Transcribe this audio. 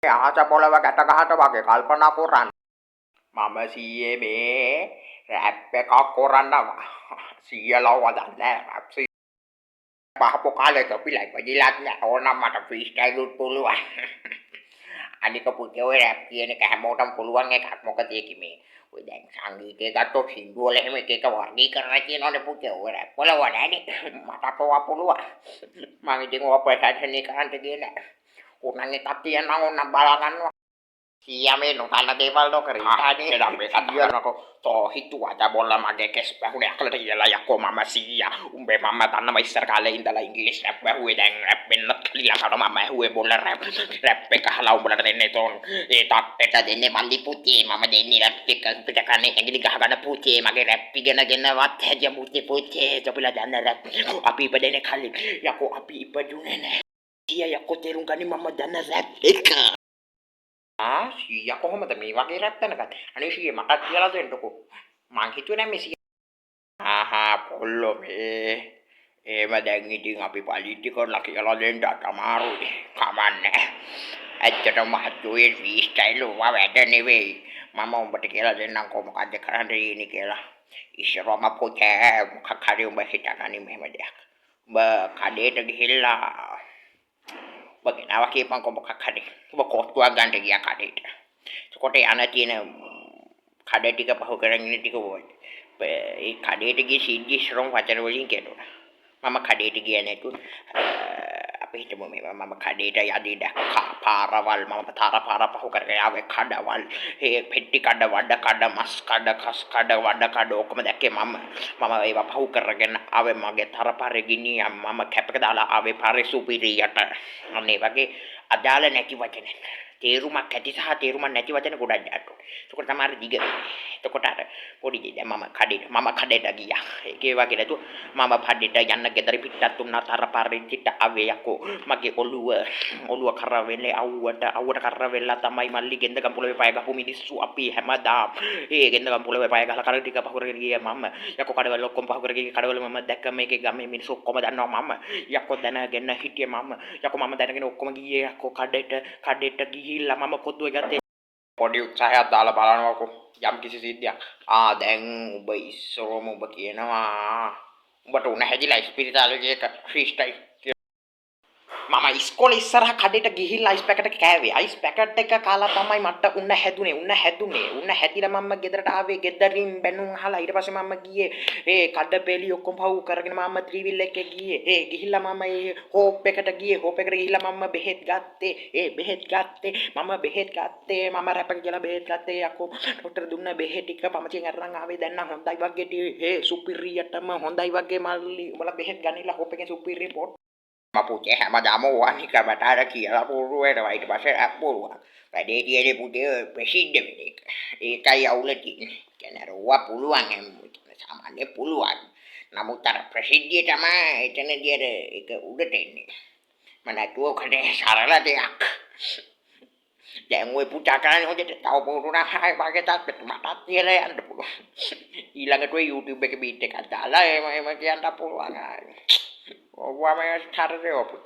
අහස පොළව ගැට ගහට වගේ කල්පනා කරන්න. මම සීයේ මේ රැප් එකක් කරන්න සීයලව දන්නේ නෑ. රැප් පහපු කාලේ තොපිලා ඉපදිලාත් නෑ. ඕනම් මට ෆ්‍රී ස්ටයිල් උත් පුළුවන්. අනික පුතේ, ඔය රැප් කියන එක හැමෝටම පුළුවන් එකක්. මොකද ඒකේ මේ ඔය දැන් සංගීතය ගත්තොත් සින්දු වල එහෙම එක එක වර්ගීකරණ තියෙනවනේ පුතේ. ඔය රැප් වල ඔය නෑනේ. මටත් ඕවා පුළුවන්. මං ඉතින් ඕවා ප්‍රශංසනීය කරන්න ගියේ නෑ. ඕනනම් එකක් කියන්නම්, ඕනනම් බලා ගන්නවා. සීයා මේ නොදන්න දේවල් නොකර ඉඳානේ. එහෙනම් මේ කතා කරනකො තෝ හිතුවද බොල්ල මගේ කෙස් වැහුනේ අකලට කියලා? යකෝ, මම සීයා. උඹේ මම දන්නවා ඉස්සර කාලේ ඉඳලා ඉංග්‍රීසි රැප් වැහුවේ. දැන් රැප් වෙන්නත් කලින් ලංකාවට මම ඇහුවේ බොල්ල රැප්. රැප් එක අහලා උඹලට දෙන්නේ තෝන් ඒ තට්ටෙට දෙන්නේ මල්ලි පුතේ. මම දෙන්නේ රැප් එක පිට කන්නේ ඇඟිලි ගහ ගන්න පුතේ. මගේ රැප් ඉගෙනගෙනවත් හැදියා පුතේ. පුතේ, තොපිලා දන්න රැප් අපි ඉපදෙන්නේ කලින්. යකෝ, අපි ඉපදුනේ නෑ. සීයා, යකෝ, තේරුම් ගනි, මම දන්න රැප් එක. ආ සීයා, කොහොමද මේ වගේ රැප් දැනගත්තේ? අනේ සීයේ, මටත් කියලා දෙන්නකෝ. මං හිතුවේ නෑ මේ සීයා. ආහා පොල්ලෝ, මේ එහෙම දැන් ඉතින් අපි පලිච්චි කරලා කියලා දෙන්න අමාරුයි. කමන්නේ. ඇත්තටම මහත්තයෝ, ඒ ෆ්‍රී ස්ටයිල් ඔවා වැඩ නෙවෙයි. මම උඹට කියලා දෙන්නම්කෝ මොකද්ද කරන්න තියෙන්නේ කියලා. ඉස්සරවම පොතේ මොකක් හරි උඹ හිතාගනි මෙහෙම දෙයක්. උඹ කඩේට ගිහිල්ලා උඹ ගෙනාවා කියපන්කෝ මොකක් හරි. උඹ කොත්තුවක් ගන්න ගියා කඩේට. එතකොට යන තියෙන කඩ ටික පහු කරගෙන ඉන්න ටික ඔය ඒ කඩේට ගිය සිද්ධි ඉස්සරවම වචන වලින් කියනවා. මම කඩේට ගියේ නැතු අපි හිතමු මෙහෙම. මම කඩේට යදී දැක්කා පාරවල්. මම තර පාර පහු කරගෙන ආවේ. කඩවල්, ඒ පෙට්ටි කඩ, වඩ කඩ, මස් කඩ, කස් කඩ, වඩ කඩ ඔක්කොම දැක්කේ මම. මම ඒවා පහු කරගෙන ආවේ. මගේ තර පාරේ ගිනියම් මම කැප් එක දාලා ආවේ පාරේ සුපිරියට. අන්න ඒ වගේ අදාළ නැති වචන, තේරුමක් ඇති සහ තේරුමක් නැති වචන ගොඩක් දාන්න ඕනේ. එතකොට තමයි අර දිග වෙන්නේ. එතකොට අර පොඩි දෙයක්. දැන් මම කඩේට ගියා. ඒකේ වගේ නැතුව මම කඩේට යන්න ගෙදර පිටත් වුණා, තර පාරේ සිට ආවේ. යකෝ, මගේ ඔළුව ඔළුව කර වෙලේ අවුවට අවුවට කර වෙලා තමයි මල්ලි ගෙන්දගම් පොළවේ පය ගහපු මිනිස්සු අපි හැමදාම. ඒ ගෙන්දගම් පොළවේ පය ගහලා කර ටික පහු කරගෙන ගියා මම. යකෝ, කඩවල ඔක්කොම පහු කරගෙන ගියේ. කඩවල මම දැක්ක මේකේ ගමේ මිනිස්සු ඔක්කොම දන්නවා මම. යකෝ, දැනගෙන හිටියේ මම. යකෝ, මම දැනගෙන ඔක්කොම ගියේ යකෝ කඩේට. කඩේට ගිහිල්ලා මම කොත්තුව ගත්තේ. පොඩි උත්සාහයක් දාලා බලනවාකෝ යම් කිසි සිද්ධියක්. ආ දැන් උඹ ඉස්සරවම උඹ කියනවා උඹට උණ හැදිලා ඉස්පිරිතාලේ එක ෆ්‍රී ස්ටයිල්. මම ඉස්කෝලේ ඉස්සරහ කඩේට ගිහිල්ලා අයිස් පැකට් එක කෑවේ. අයිස් පැකට් එක කාලා තමයි මට උණ හැදුනේ. උණ හැදුනේ. උණ හැදිලා මම ගෙදරට ආවේ. ගෙදරින් බැනුම් අහලා ඊට පස්සේ මම ගියේ ඒ කඩ පෙලි ඔක්කොම පහු කරගෙන මම ත්‍රිවිල් එකේ ගියේ. ඒ ගිහිල්ලා මම ඒ හෝප් එකට ගියේ. හෝප් එකට ගිහිල්ලා මම බෙහෙත් ගත්තේ. ඒ බෙහෙත් ගත්තේ. මම බෙහෙත් ගත්තේ. මම රැප් එක කියලා බෙහෙත් ගත්තේ. යකෝ, ඩොක්ටර් දුන්න බෙහෙත් ටික ෆාමසියෙන් අරන් ආවේ. දැන් නම් හොඳයි වගේ ටික. හේ, සුපිරියටම හොඳයි වගේ මල්ලි. උඹලා බෙහෙත් ගනිලා හෝප් එකෙන් සුපිරි පොට්. මම පුතේ හැමදාම ඕවා නිකමට අර කියලා පුරු වෙනවා. ඊට පස්සේ රැප් පුරුවක්. වැඩේ තියෙන්නේ පුතේ ප්‍රසිද්ධ වෙන එක. ඒකයි අවුල තියෙන්නේ. කියන්නේ අර ඕවා පුළුවන් හැම සාමාන්‍ය පුළුවන්. නමුත් අර ප්‍රසිද්ධිය තමයි එතනදී අර ඒක උඩට එන්නේ. මම නැතුව ඔකට සරල දෙයක්. දැන් ඔය පුතා කරන්නේ හොඳට තව පුරු නම් හායි වගේ තාත්තට මටත් කියලා යන්න පුළුවන්. ඊළඟට ඔය YouTube එකේ බීට් එකක් දාලා එහෙම එහෙම කියන්න පුළුවන්. ඔව්වා මේ හතරේ ඔපුත්.